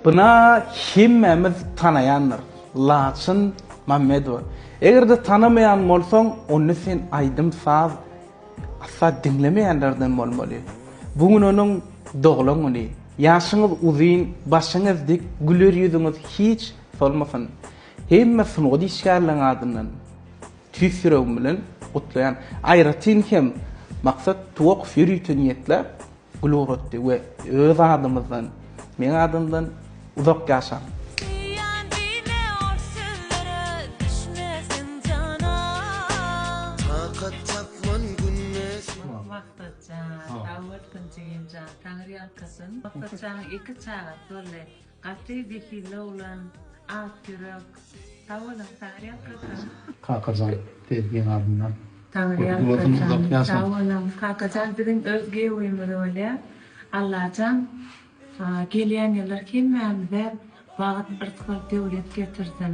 Buna hemmämiz tanaýandyr. Laçyn Mammedowa. Eger-de tanamaýan bolsaň, onda sen aýdym-saz asla diňlemeýänlerden bolmaly. Bu gün onuň doglan güni. Ýaşyňyz uzyn, başyňyz dik, güler ýüzüňiz hiç solmasyn. Hemme sungat işgärleriň adyndan tüýs ýüregim bilen gutlaýan. Aýratyn hem Maksat Tuwakow ýörite niýetläp gül ugratdy we öz adymyzdan, meň adymdan uzak ýaşaň. Zyýan diýme ol sözlere düşmesin jana. Takat tapman günde Maksat jan, sag bolsun jigim jan, Taňry ýalkasyn. Maksat janyň iki çagasy boldy. Gaty zehinli oglan, ak ýürek. Sag boluň, Taňry ýalkasyn. Kakajan Tezgiň adyndan Taňry gutly bolsun ýalkasyn. uzak ýaşaň. Sag boluň. Kakajan biziň öz giýewimiz bolýar. Allajan gelýän ýyllar hemmämize bagt, yrsgal, döwlet getirsin.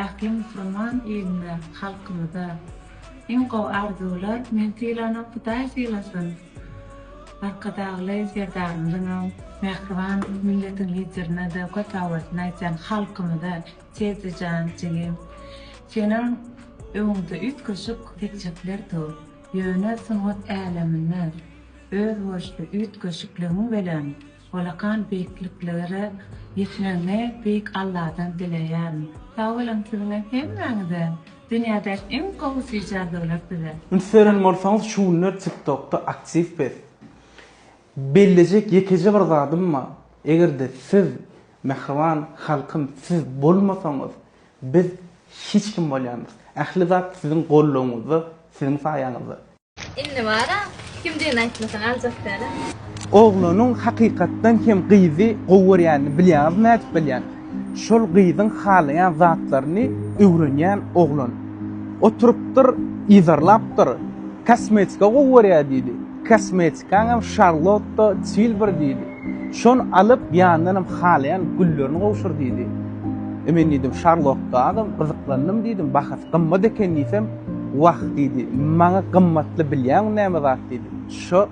Ähli musulman iline, halkymyza iň gowy arzuwlar. Men sylanok Hudaý sylasyn. Arkadagly Serdarymyzyňam, mähriban milletiň Liderine-de köp sagbolsun aýtýan halkymyza, Teddy jan jigim, seniň öňüňde üýtgeşik tekjekler dur. Ýöne sungat äleminde özboluşly üýtgeşikligiň bilen ullakan beýikliklere ýetmegiňi Beýik Alladan dileýärin. Sag boluň siziňem hemmäňize! Dünýädäki iň gowy süýji arzuwlar size! Üns beren bolsaňyz şu günler tiktokda aktiw pes. Bellejek ýekeje bir zadym bar. Egerde siz mähriban halkym siz bolmasaňyz biz hiç kim bolýandyrys. Ähli zat siziň goldawyňyzda siziň saýaňyzda. Indi bara, kimdigini aýtmasaň aljak dälä. Oglanyň hakykatdan hem gyzy gowy görýänini bilýäňizmi nädip bilýän? Şol gyzyň halaýan zatlaryny öwrenýän oglan. Oturypdyr yzarlapdyr. Kosmetika gowy görýär diýdi. Kosmetikaňam Şarlotta Tilbur diýdi. Şony alyp ýanyndanam halaýan güllerini gowşur diýdi. E men diýdim Şarlottadam gyzyklandym diýdim bahasy gymmat eken diýsem, wah diýdi, maňa gymmatly bilýäňmi näme zat diýdi. Şo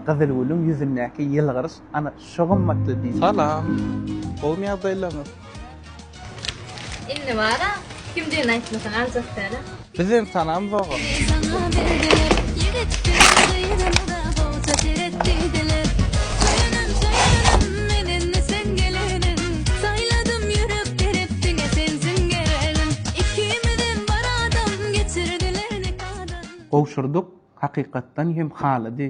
Gyzylgülüň ýüzündäki ýylgyryş ana şo gymmatly diýdi. Salam. Gowumy ýagdaýlaryňyz? Indi bara, kimdigini aýtmasaň aljak dälä. Bizem tanamzog-a. Saňa berdiler Ýigit biziň gyzymyza gowja seret diýdiler Söýenim söýenim men indi seň geleniň Saýladym ýürek berip diňe sensiň geregiň Ikimizem bir adam geçirdiler nikadan. Gowşurdyk, hakykatdan hem halady.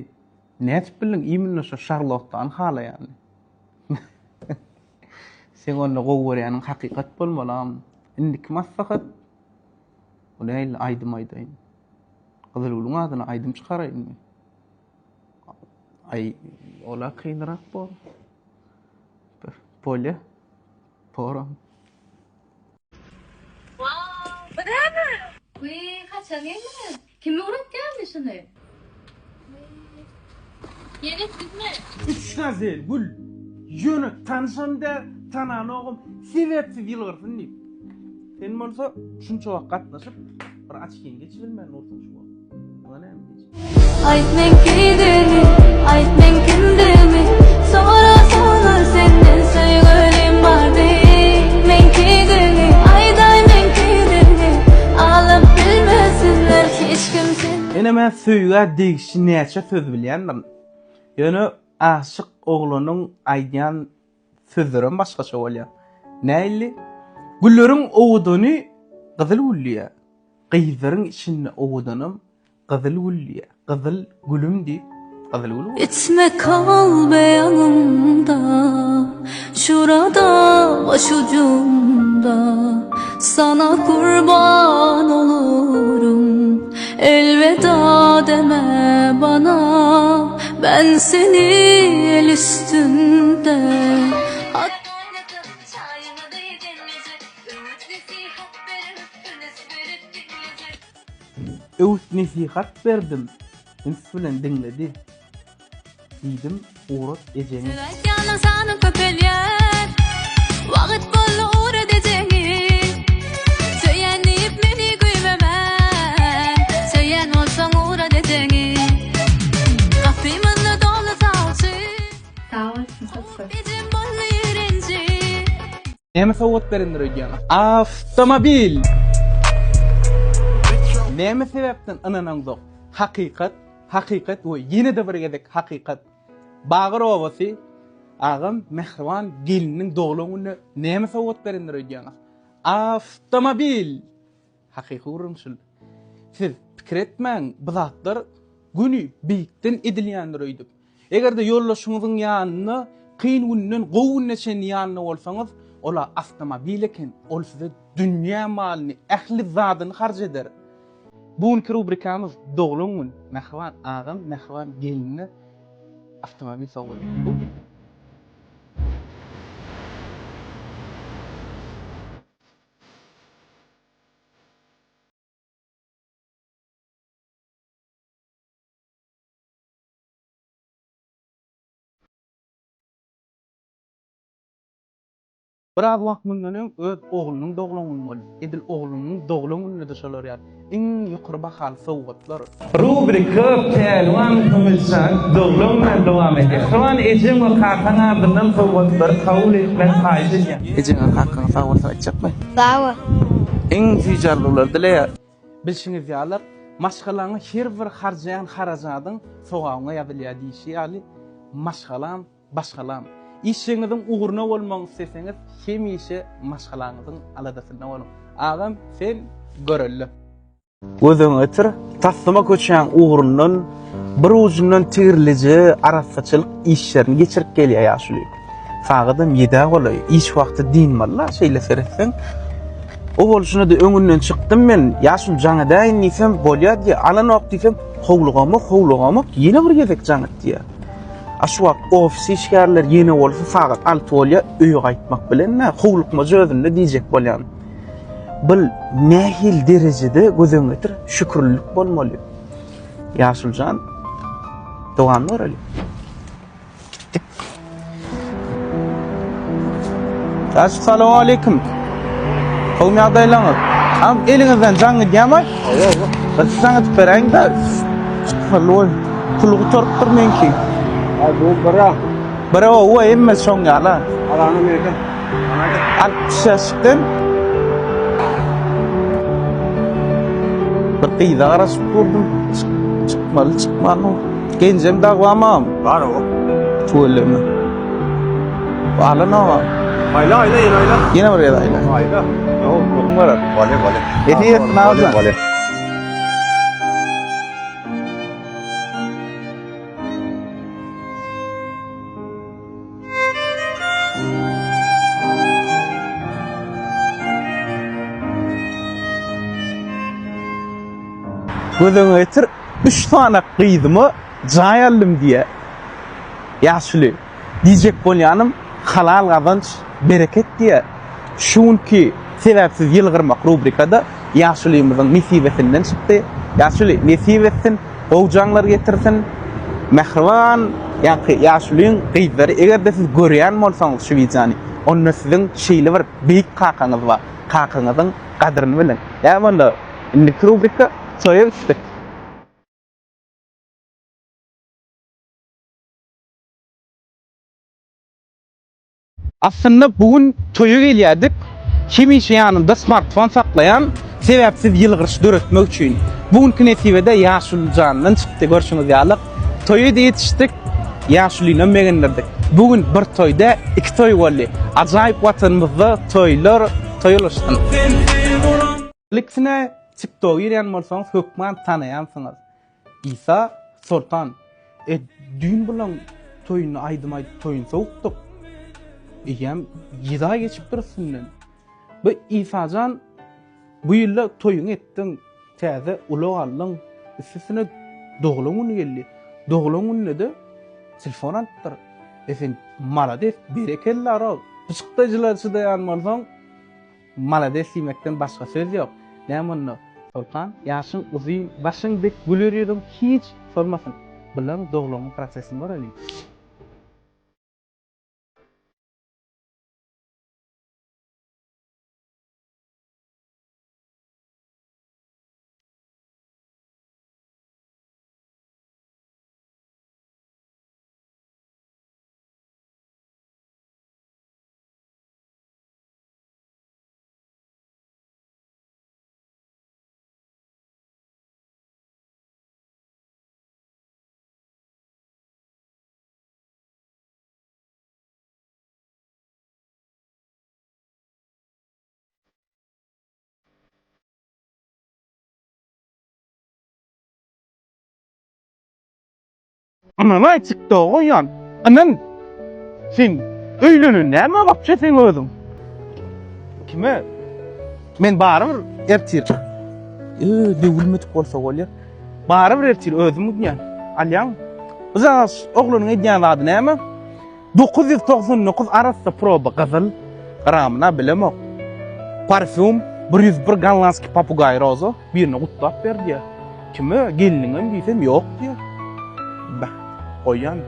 Nädip bildiň imенно şo Şarlottany halaýanyny? Seň onda gowy görýäniň hakykat bolmalam. Indiki maslahat Bu nähili aýdym aýdaýyn? Gyzylgülüň adyna aýdym çykaraýynmy? Aý, ola kynrak bor. Bolýa. Boram. Wow, bu näme? Wiý, haçan geldiňiz? Kim öwretýärdi şuny? Wiý. Ýene etdizmi? Üç gazel gül. Ýöne tanşam däl, tananogam, sebäpsiz ýylgyrsyn diýip. Sen bolsa şunça wagt gatnaşyp, bir açkyňy geçibilmän dursuň şu wagt. Muňa näme diýjek? Aýt meň kidigimi, aýt meň kimdigimi Sorasalar senden söýgülim bardy Meň kidigimi, aýdaý meň kidigimi Alyp bilmesinler hiç kim senden. Ine men söýgä degişli näçe söz bilýändirin. Ýöne aşyk oglanyň aýdýan sözlerem başgaça bolýar. Näilli? Gülleriň owadany gyzyl gül diýýär. Gyzlaryň içinde owadanam gyzyl gül diýýär. Gyzyl gülüm diýip, gyzyl gül bolýar. Içme kal beýanymda, Şurada başucumda Sana kurban olurum Elveda deme bana Ben seni el üstünde Öwüt-nesihat berdim, üns bilen diňledi. Diýdim, ugrat ejeňi. Aýtýanyň sanyň köpelýär Wagt boldy ugrat ejeňi Söýen diýip meni güýmemän Söýen bolsaň ugrat ejeňi Gapymyzda doly sawçy Sag bolsun köp köp. Ejem boldy ýigrenji. Näme sowgat berendir öýdýäňiz? Awtomobil! Näme sebäpden ynanaňzok? Hakykat, hakykat we ýene-de bir gezek hakykat. Bagyr obasy agam mähriban gelniniň doglan gününe näme sowgat berendir öýdýäňiz? Awtomobil! Hakyky gürrüň şul. Siz pikir etmäň, bu zatlar göni beýikden edilýändir öýdüp. Eger-de ýoldaşyňyzyň ýanynda kyn günden gowy gününe çenli ýanynda bolsaňyz, ol-a awtomobil eken, ol size dünýä malyny, ähli zadyny harç eder. Bu günki rubrikamyz Doglan gün, mähriban agam mähriban gelnine awtomobil sowgat etdi. Biraz wagt mundan öň öz oglunyň doglan güni boldy. Edil oglunyň doglan gününde-de şolar ýaly iň ýokary bahaly sowgatlar. Rubrika Pälwan Kömeljan doglan bilen dowam edýär. Mähriban ejeň we kakaň adyndan sowgatlary kabul etmegi haýyş edýän. Ejeňe kakaňa sag bolsun aýtjakmy? Sag bol. Iň süýji arzuwlary dileýär. Bilşiňiz ýaly, maşgalaňa her bir harjaýan harajadyň sogabyňa ýazylýar diýşi ýaly, maşgalam, başgalam. Işiňiziň ugruna bolmagyny isleseňiz, hemişe maşgalaňyzyň aladasynda boluň. Agam, sen görelde. Göz öňüňe getir, taslama köçäň ugrundan bir ujundan tigirlije arassaçylyk işlerini geçirip gelýär ýaşuly. Sagadam ýedä golaý, iş wagty dynmaly-la şeýle seretseň. O bolşuna-da öňünden çykdym men, ýaşuly jaň edäýin diýsem, bolýar diýýär, alanok diýsem, howlugamok, howlugamok, ýene bir gezek jaň et diýýär. A şu wagt ofis işgärleri ýene bolsa sagat 6 bolýar, öýe gaýtmak bilen-de howlukmaç özünde diýjek bolýan. Bil nähili derejede göz öňüne getir, şükürlilik bolmaly. Ýaşuljan, dowam göreli. Gitdik. Assalamu aleyküm. Gowy ýagdaýlaryňyz? Am eliňizden jaň gidýärmi? Hawa, Bir jaň edip beräýiň-de. Çykmaly Pul gutarypdyr meňki. Ay bu bira. Bira owa hemme şoň ýaly. Alany merken. 60 ýaşdan. Bir gyza garaşyp durdum. Çykmaly çykmaly. Genjem dag barmam? Bar o. Tüweleme. Alan aga. Aýla aýla ýene aýla. Ýene bir ýere aýla. Aýla. Ýok, barar. Bale bale. Eti Bale bale. Göz öňüne getir, üç sany gyzyma jaý aldym diýýär. Ýaşuly, diýjek bolýanym, halal gazanç, bereket diýýär. Şu günki Sebäpsiz ýylgyrmak rubrikada ýaşulymyzyň nesibesinden çykdy. Ýaşuly, nesip etsin, gowy jaňlar getirsin. Mähriban ýaňky ýaşulyň gyzlary, eger-de siz görýän bolsaňyz şu wideony, onda siziň şeýle bir beýik kakaňyz bar. Kakaňyzyň gadyryny biliň. Näme onda, indiki rubrika toýa gitdik. Aslynda bu gün toýa gelýärdik. Hemişe ýanymda smartfon saklaýan, sebäpsiz ýylgyryş döretmek üçin. Bu günki nesibede ýaşulyjandan çykdy görşüňiz ýaly. Toýa-da ýetişdik, ýaşulynam begendirdik. Bu gün bir toý däl, iki toý boldy. Ajaýyp Watanymyzda toýlar toýalaşsyn. Iksine TikToka girýän bolsaňyz hökman tanaýansyňyz. Isa Soltan, E, düýn bulaň toýunda aýdym aýdyp toýuny sowupdyk. Eýýäm ýedi aý geçipdir üstünden. Bu Isajan bu ýylda toýuňy etdiň, täze ulag aldyň, üstesine doglan güni geldi. Doglan gününe-de telefon alypdyr. E sen malades, berekella, bu çykdajylara çydaýan bolsaň, Malades diýmekden başga söz ýok. Näme onda? Soltan, ýaşyň uzyn, başyň dik, güler ýüzüň hiç solmasyn. Bulaň doglagyň prosesini göreliň. Ynanaý TikToka goýýan. Ynan. Sen öýlenen näme wapşe seň özüň? Kime? Men barybir ertir. Ee, döwülmedik bolsa bolýar. Barybir ertir özüm gidýän. Alýaň. Bu zat oglanyň edýän zady näme? 999 arassa proba gyzyl. Gramyna bilemok. Parfýum 101 gollandskiý papugaý roza birine gutlap ber diýýär. Kime? Gelniňem diýsem ýok diýýär. Bah, goýýan.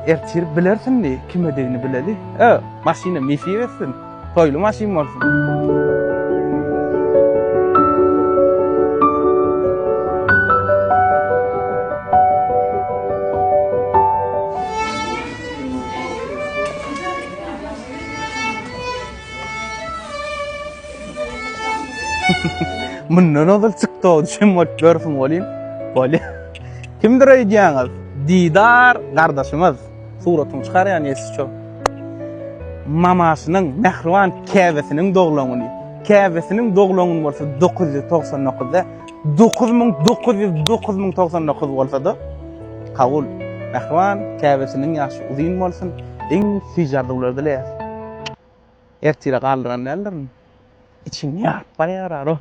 Ertir bilersin diý, kimedigini bileli. E, maşynam nesip etsin. Toýly maşyn bolsun. Mundan ozal TikTok düşen bolup ýörsüň welin, bolýa. Kimdir öýdýäňiz? Didar gardaşymyz. Suratyny çykarýan ýetişço. Mamasynyň, mähriban käbesiniň doglan güni. Käbesiniň doglan güni bolsa 999-da, 9909 1099 bolsa-da kabul. Mähriban käbesiniň ýaşy uzyn bolsun. Iň süýji arzuwlary dileýäs. Ertire galdyran däldirin. Içiňi ýaryp barýar-a.